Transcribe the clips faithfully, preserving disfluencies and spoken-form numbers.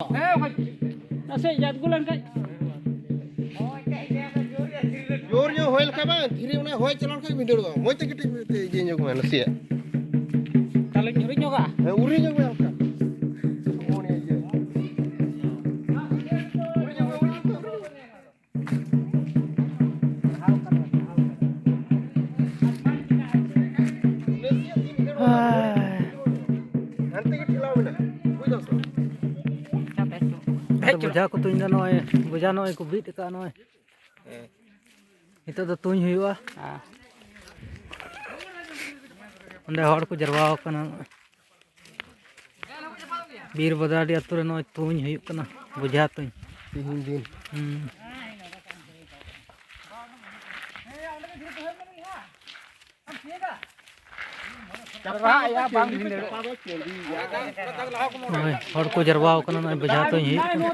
ᱦᱮᱸ, ᱵᱟᱠᱷᱟᱡ ᱱᱟᱥᱮ ᱡᱟᱫᱜᱩ ᱞᱮᱱᱠᱷᱟᱡ᱾ ᱡᱳᱨ ᱧᱚᱜ ᱦᱚᱭ ᱞᱮᱠᱷᱟᱡ ᱵᱟᱝ, ᱫᱷᱤᱨᱤ ᱚᱱᱟ ᱦᱚᱭ ᱪᱟᱞᱟᱣ ᱞᱮᱠᱷᱟᱡ ᱵᱷᱤᱸᱫᱟᱹᱲᱚᱜᱼᱟ᱾ ᱢᱚᱡᱽ ᱛᱮ ᱠᱟᱹᱴᱤᱡ ᱤᱭᱟᱹ ᱧᱚᱜ ᱢᱮ ᱱᱟᱥᱮᱭᱟᱜ᱾ ᱛᱟᱦᱞᱮ ᱧᱩᱨᱩ ᱧᱚᱜᱟ? ᱦᱮᱸ, ᱩᱨᱤ ᱧᱚᱜ ᱢᱮ ᱦᱟᱞᱠᱟ᱾ ᱱᱚᱜᱼᱚ ᱱᱤᱭᱟᱹ ᱤᱭᱟᱹ᱾ ᱦᱟᱱᱛᱮ ᱜᱮ ᱴᱷᱮᱞᱟᱣ ᱢᱮᱱᱟᱜᱼᱟ, ᱵᱩᱡᱽ ᱫᱟᱢ ᱥᱮ? ᱵᱚᱡᱷᱟ ᱠᱚ ᱛᱩᱧ ᱫᱟ ᱱᱚᱜᱼᱚᱭ, ᱵᱚᱡᱷᱟ ᱱᱚᱜᱼᱚᱭ ᱠᱚ ᱵᱤᱫ ᱟᱠᱟᱫᱼᱟ ᱱᱚᱜᱼᱚᱭ᱾ ᱱᱤᱛᱚᱜ ᱫᱚ ᱛᱩᱧ ᱦᱩᱭᱩᱜᱼᱟ᱾ ᱚᱸᱰᱮ ᱦᱚᱲ ᱠᱚ ᱡᱟᱨᱣᱟ ᱟᱠᱟᱱᱟ᱾ ᱵᱤᱨ ᱵᱟᱫᱟᱲᱤ ᱟᱹᱛᱩ ᱨᱮ ᱱᱚᱜᱼᱚᱭ ᱛᱩᱧ ᱦᱩᱭᱩᱜ ᱠᱟᱱᱟ, ᱵᱚᱡᱷᱟ ᱛᱩᱧ᱾ ᱛᱤᱦᱤᱧ ᱫᱤᱱ᱾ ᱦᱩᱸ᱾ ᱱᱚᱜᱼᱚᱭ ᱦᱚᱲ ᱠᱚ ᱡᱟᱨᱣᱟ ᱟᱠᱟᱱᱟ, ᱱᱚᱜᱼᱚᱭ ᱵᱚᱡᱷᱟ ᱛᱩᱧ ᱦᱩᱭᱩᱜ ᱠᱟᱱᱟ᱾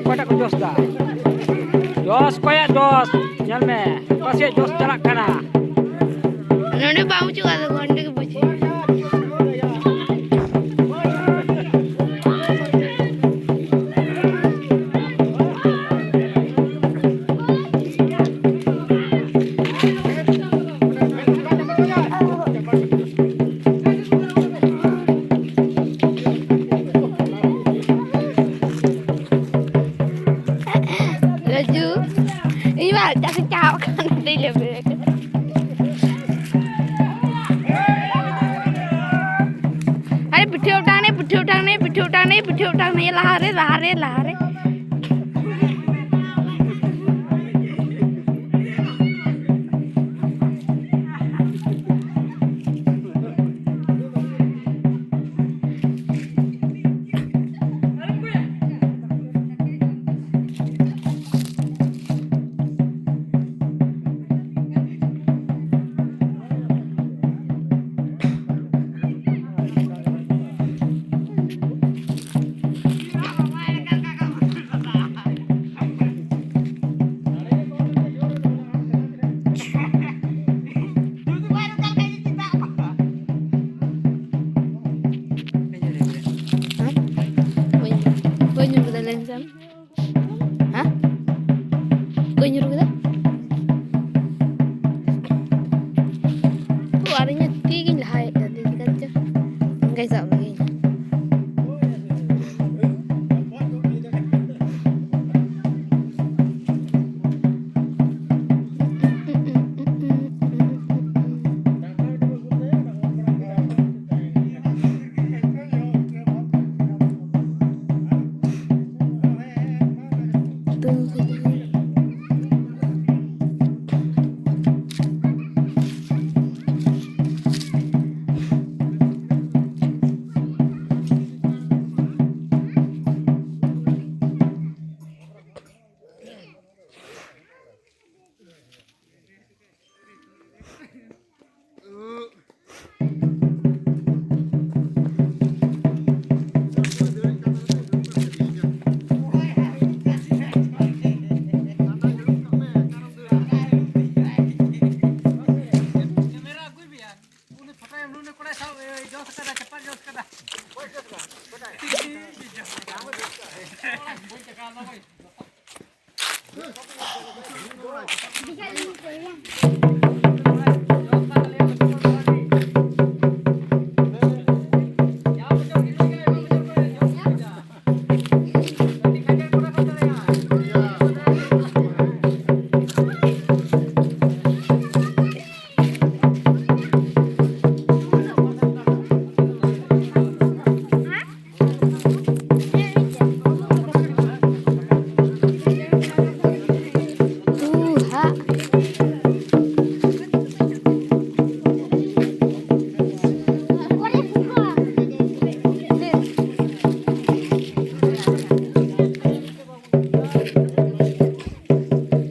ᱚᱠᱚᱭᱴᱟᱜ ᱠᱚ ᱡᱚᱥ ᱫᱟ? ᱡᱚᱥ, ᱚᱠᱚᱭᱟᱜ ᱡᱚᱥ? ᱧᱮᱞ ᱢᱮ, ᱚᱠᱟ ᱥᱮᱫ ᱡᱚᱥ ᱪᱟᱞᱟᱜ ᱠᱟᱱᱟ? ᱱᱚᱰᱮ ᱵᱟᱝ ᱵᱩᱡᱩᱜᱼᱟ, ᱟᱫᱚ ᱚᱸᱰᱮ ᱜᱮ ᱵᱩᱡᱩᱜᱼᱟ᱾ ᱨᱟᱡᱩ, ᱤᱧ ᱢᱟ ᱪᱟᱥ ᱤᱧ ᱪᱟᱦᱟᱣ ᱠᱟᱱ ᱫᱮᱡ ᱞᱮ ᱵᱮᱨᱮᱫ ᱠᱟᱛᱮ᱾ ᱟᱨᱮ ᱯᱤᱴᱷᱟᱹ ᱚᱴᱟᱝ ᱱᱮ, ᱯᱤᱴᱷᱟᱹ ᱚᱴᱟᱝ ᱱᱮ, ᱯᱤᱴᱷᱟᱹ ᱚᱴᱟᱝ ᱱᱮ, ᱯᱤᱴᱷᱟᱹ ᱚᱴᱟᱝ ᱱᱮ, ᱞᱟᱦᱟ ᱨᱮ, ᱞᱟᱦᱟ ᱨᱮ, ᱞᱟᱦᱟ ᱨᱮ᱾ ᱦᱮᱸ? ᱵᱟᱹᱧ, ᱵᱟᱹᱧ ᱧᱩ ᱠᱮᱫᱟ, ᱞᱟᱹᱭ ᱢᱮᱥᱮ ᱟᱢ᱾ ᱦᱮᱸ? ᱚᱠᱚᱭ ᱧᱩᱨᱩ ᱠᱮᱫᱟ? ᱳ, ᱟᱨ ᱤᱧᱟᱹᱜ ᱛᱤ ᱜᱤᱧ ᱞᱟᱦᱟᱭᱮᱫ ᱠᱟᱱ ᱛᱤᱧ, ᱪᱤᱠᱟᱹ ᱪᱚ᱾ ᱚᱱᱠᱟᱭ ᱥᱟᱵ ᱢᱮ᱾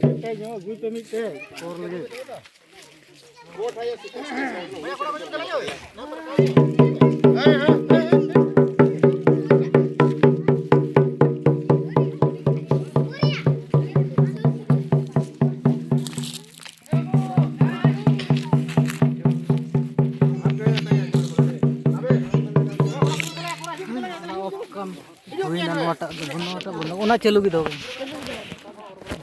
ᱢᱤᱫᱴᱮᱡ ᱧᱚᱜ ᱟᱹᱜᱩᱭ ᱯᱮ, ᱢᱤᱫᱴᱮᱡ ᱯᱚᱨ ᱞᱟᱹᱜᱤᱫ᱾ ᱦᱩᱭᱱᱟ ᱱᱚᱣᱟᱴᱟᱜ ᱫᱚ, ᱱᱚᱣᱟᱴᱟᱜ ᱵᱚᱱᱫᱚ, ᱚᱱᱟ ᱪᱟᱹᱞᱩ ᱜᱮ ᱫᱚᱦᱚ ᱠᱟᱜ ᱢᱮ᱾